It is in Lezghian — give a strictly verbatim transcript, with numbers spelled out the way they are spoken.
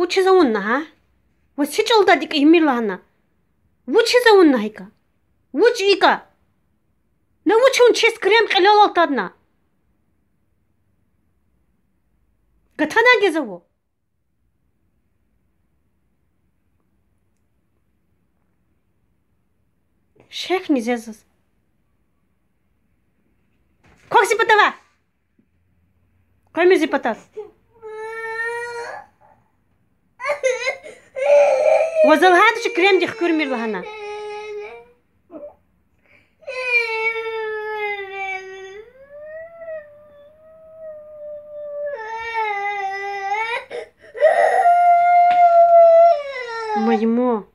Вучиз авуна, гьа? Ваз чи чӀалдайди икӀ ийимир лагьана. Вучиз авуна гьа икӀ? Вуч икӀ? На вуч авуна, чес крем кьилел алтадна? Гатана гезаву? Шехьни зе заз. Квахь зи патав. Къвемир зи патав. Ваз лагьайтӀа, чи кремди хкуьрмир лагьана. Майму.